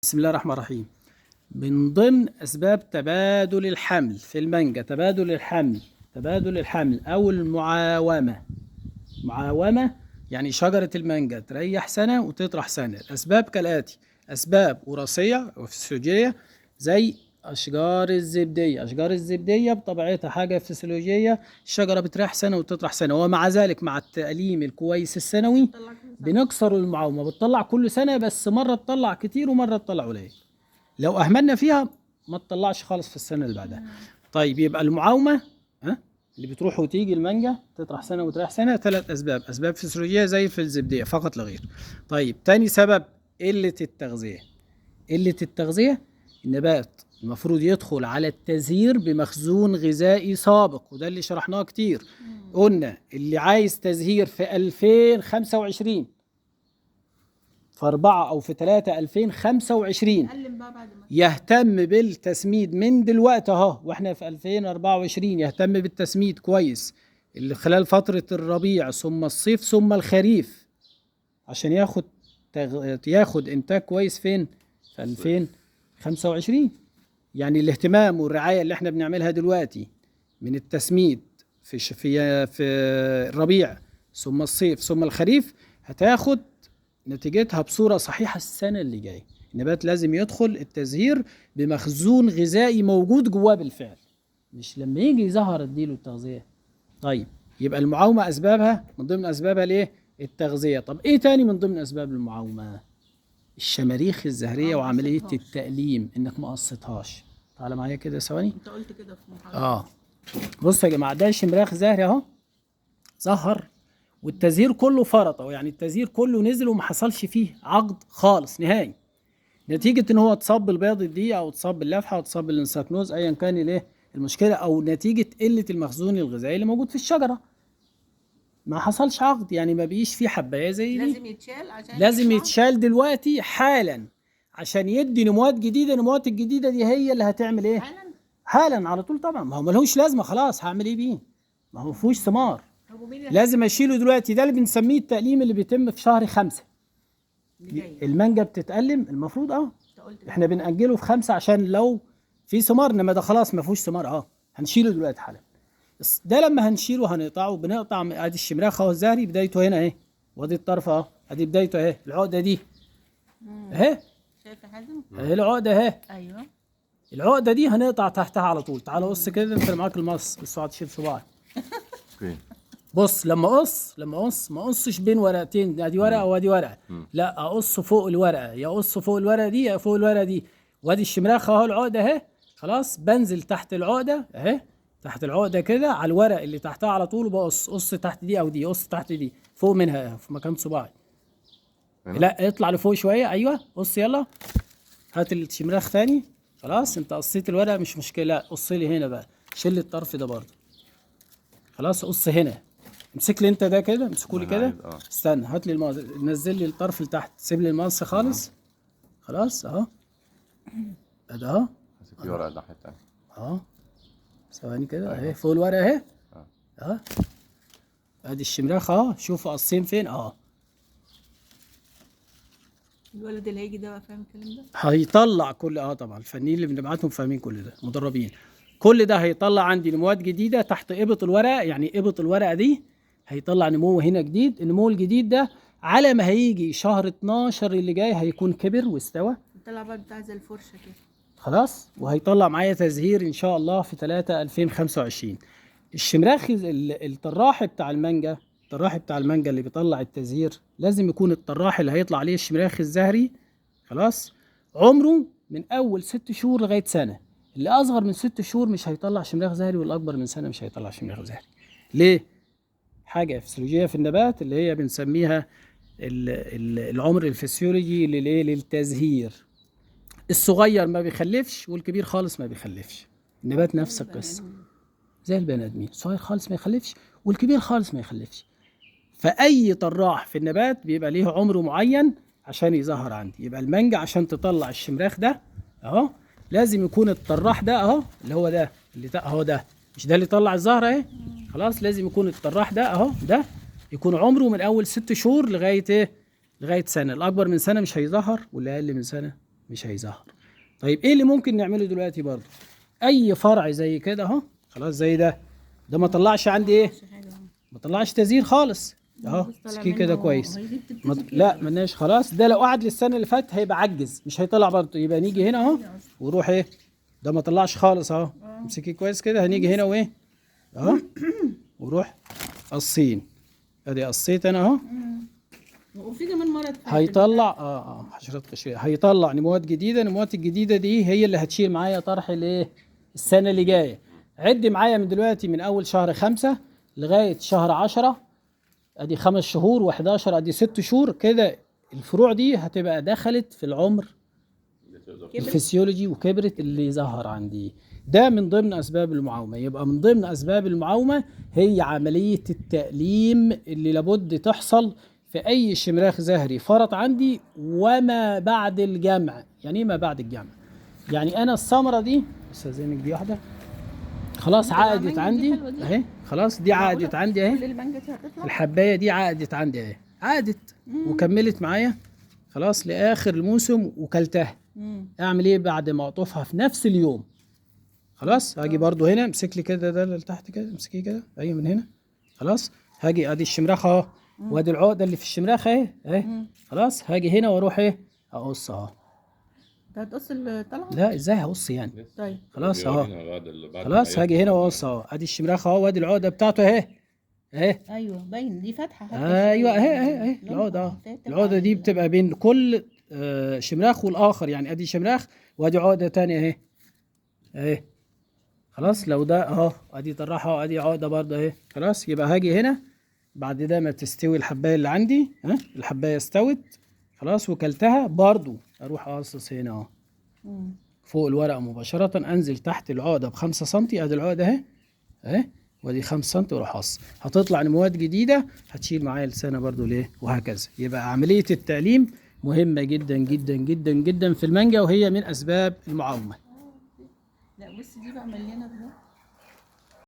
بسم الله الرحمن الرحيم. من ضمن أسباب تبادل الحمل في المانجا، تبادل الحمل، تبادل الحمل أو المعاومة. معاومة يعني شجرة المانجا تريح سنة وتطرح سنة. الأسباب كالآتي: أسباب وراثية وفسيولوجية زي أشجار الزبدية. أشجار الزبدية بطبيعتها حاجة فسيولوجية، الشجرة بتريح سنة وتطرح سنة، ومع ذلك مع التقليم الكويس السنوي بتطلع كل سنة. بنكسر المعاومة، بتطلع كل سنة، بس مرة تطلع كتير ومرة تطلع قليل. لو أهملنا فيها ما تطلعش خالص في السنة اللي بعدها. طيب يبقى المعاومة ها اللي بتروح وتيجي المانجا تطرح سنة وتريح سنة، ثلاث أسباب: أسباب فسيولوجية زي في الزبدية فقط لا غير. طيب تاني سبب قلة التغذية. قلة التغذية، النبات المفروض يدخل على التزهير بمخزون غذائي سابق، وده اللي شرحناه كتير. قلنا اللي عايز تزهير في 2025، في 4 أو في 3 2025، قلم بقى بعد ما يهتم بالتسميد من دلوقتي اهو، واحنا في 2024 يهتم بالتسميد كويس اللي خلال فترة الربيع ثم الصيف ثم الخريف، عشان ياخد انتاج كويس فين؟ في 2025. يعني الاهتمام والرعاية اللي احنا بنعملها دلوقتي من التسميد في في في الربيع ثم الصيف ثم الخريف هتاخد نتيجتها بصورة صحيحة السنة اللي جاية. النبات لازم يدخل التزهير بمخزون غذائي موجود جواه بالفعل، مش لما يجي يظهر اديله التغذية. طيب يبقى المعاومة أسبابها، من ضمن أسبابها ليه؟ التغذية. طب إيه تاني من ضمن أسباب المعاومة؟ الشماريخ الزهرية ما وعملية قصتهاش. التقليم، إنك ما قصتهاش. تعالى معايا كده ثواني. انت قلت كده في محاضرة. بصوا يا جماعة، ده شمراخ زهري أهو، زهر والتزهير كله فرط أهو، يعني التزهير كله نزل وما حصلش فيه عقد خالص نهائي، نتيجة إن هو اتصاب بالبياض دي أو اتصاب باللفحة أو اتصاب بالانثراكنوز، أيا كان الإيه المشكلة، أو نتيجة قلة المخزون الغذائي اللي موجود في الشجرة، ما حصلش عقد، يعني ما بقيش فيه حباية زي دي. لازم يتشال عشان لازم يطلع. يتشال دلوقتي حالا عشان يدي نموات جديدة. النموات الجديدة دي هي اللي هتعمل إيه؟ حالا حالا على طول طبعا، ما هو ملهوش لازمة خلاص، هعمل إيه بيه؟ ما هو ما فيهوش ثمار، طب ومين اللي لازم اشيله دلوقتي. ده اللي بنسميه التقليم اللي بيتم في شهر 5. اللي جاي؟ المانجا بتتقلم المفروض انت قلت احنا بنأجله في 5 عشان لو في ثمار، انما ده خلاص ما فيهوش ثمار، هنشيله دلوقتي حالا. ده لما هنشيله هنقطعه، بنقطع ادي الشمراخ اهو الزهري بدايته هنا اهي، وادي الطرف اهو، ادي بدايته اهي، العقدة دي اهي. شايف يا حازم؟ اهي العقدة اهي. ايوه العقدة دي هنقطع تحتها على طول. تعال قص كده، انت اللي معاك المقص بس اقعد تشيل صباعك. okay. بص لما اقص، لما اقص ما اقصش بين ورقتين، ادي ورقة وادي ورقة، لا اقص فوق الورقة، يا اقص فوق الورقة دي يا فوق الورقة دي. وادي الشمراخ اهو، العقدة اهي، خلاص بنزل تحت العقدة اهي، تحت العقدة كده على الورق اللي تحتها على طول، وبقص قص تحت دي او دي، قص تحت دي فوق منها في مكان صباعي. هنا؟ لا اطلع لفوق شوية، ايوه قص، يلا هات الشمراخ تاني. خلاص انت قصيت الورقة مش مشكلة، قص لي هنا بقى، شيل الطرف ده برضه. خلاص قص هنا، امسك لي انت ده كده، امسكوا لي أنا كده. عايز، استنى هات لي المقص، نزل لي الطرف لتحت، سيب لي المقص خالص. خلاص اهو، ادي اهو. بس في ورقة الناحية التانية. ثواني كده اهي فوق الورقة اهي. اهو ادي الشمراخ اهو، شوفوا قصين فين اهو. الولد اللي هيجي ده بقى فاهم الكلام ده؟ هيطلع كل طبعا الفنيين اللي بنبعتهم فاهمين كل ده، مدربين. كل ده هيطلع عندي نموات جديدة تحت ابط الورقة، يعني ابط الورقة دي هيطلع نمو هنا جديد. النمو الجديد ده على ما هيجي شهر 12 اللي جاي هيكون كبر واستوى. طلع بقى بتاع زي الفرشة كده. خلاص، وهيطلع معايا تزهير ان شاء الله في 3 2025. الشمراخ الطراح بتاع المانجا، الطراح بتاع المانجا اللي بيطلع التزهير لازم يكون الطراح اللي هيطلع عليه الشمراخ الزهري خلاص عمره من اول 6 شهور لغاية سنة. اللي اصغر من 6 شهور مش هيطلع شمراخ زهري، والاكبر من سنة مش هيطلع شمراخ زهري. ليه؟ حاجة فسيولوجيه في النبات اللي هي بنسميها العمر الفسيولوجي للايه؟ للتزهير. الصغير ما بيخلفش والكبير خالص ما بيخلفش. النبات نفس القصة زي البني ادمين، الصغير خالص ما يخلفش والكبير خالص ما يخلفش. فاي طراح في النبات بيبقى ليه عمر معين عشان يظهر عندي. يبقى المانجا عشان تطلع الشمراخ ده اهو لازم يكون الطراح ده اهو، اللي هو ده اللي اهو ده، مش ده اللي طلع الزهرة اهي، خلاص لازم يكون الطراح ده اهو، ده يكون عمره من اول 6 شهور لغاية ايه؟ لغاية سنة. الاكبر من سنة مش هيظهر واللي اقل من سنة مش هيزهر. طيب ايه اللي ممكن نعمله دلوقتي برضو؟ اي فرع زي كده اهو، خلاص زي ده، ده ما طلعش عندي ايه؟ ما طلعش تزهير خالص اهو، امسكيه كده كويس. لا مالناش خلاص، ده لو قعد للسنة اللي فاتت هيبقى عجز، مش هيطلع برضه. يبقى نيجي هنا اهو وروح ايه، ده ما طلعش خالص اهو، امسكيه كويس كده. هنيجي هنا وايه اهو وروح قصين، ادي قصيت انا اهو. وفي كمان مرض هيطلع حشرات قشريه، هيطلع نموات جديدة. النموات الجديدة دي هي اللي هتشيل معايا طرح الايه السنة اللي جاية. عد معايا من دلوقتي من اول شهر 5 لغاية شهر 10، ادي 5 شهور و11 ادي 6 شهور كده. الفروع دي هتبقى دخلت في العمر الفسيولوجي وكبرت اللي ظهر عندي. ده من ضمن اسباب المعاومه. يبقى من ضمن اسباب المعاومه هي عملية التأليم اللي لابد تحصل في اي شمراخ زهري فرط عندي وما بعد الجمع. يعني ايه ما بعد الجمع؟ يعني انا الثمرة دي استاذنك دي واحدة خلاص عقدت عندي اهي، خلاص دي عقدت عندي اهي، الحبايه دي عقدت عندي اهي، عقدت وكملت معايا خلاص لاخر الموسم وكلتها. اعمل ايه بعد ما اقطفها في نفس اليوم؟ خلاص هاجي برضو هنا، امسك لي كده ده اللي تحت كده، امسكيه كده ايوه من هنا. خلاص هاجي ادي الشمراخ اهو، وادي العقدة اللي في الشمراخ اهي اهي. خلاص هاجي هنا واروح ايه اقص اهو. انت هتقص الطلعة؟ لا ازاي هقص يعني؟ طيب خلاص اهو، خلاص هاجي هنا واقص اهو، ادي الشمراخ اهو وادي العقدة بتاعته اهي اهي. ايوه باين دي فاتحة. ايوه اهي اهي اهي العقدة. العقدة دي بتبقى بين كل شمراخ والاخر، يعني ادي شمراخ وادي عقده ثانية اهي اهي. خلاص لو ده اهو ادي طرحه ادي عقده برده اهي. خلاص يبقى هاجي هنا بعد ده ما تستوي الحبايه اللي عندي، ها الحبايه استوت خلاص وكلتها برضو، اروح اقصص هنا اهو فوق الورقة مباشرة، انزل تحت العقدة ب5 سم، ادي العقدة اهي اهي وادي 5 سم واروح اقص. هتطلع نموات جديدة هتشيل معايا لسانه برضو ليه، وهكذا. يبقى عملية التعليم مهمة جدا جدا جدا جدا في المانجا، وهي من اسباب المعاومه. لا بص دي بقى مليانة بده.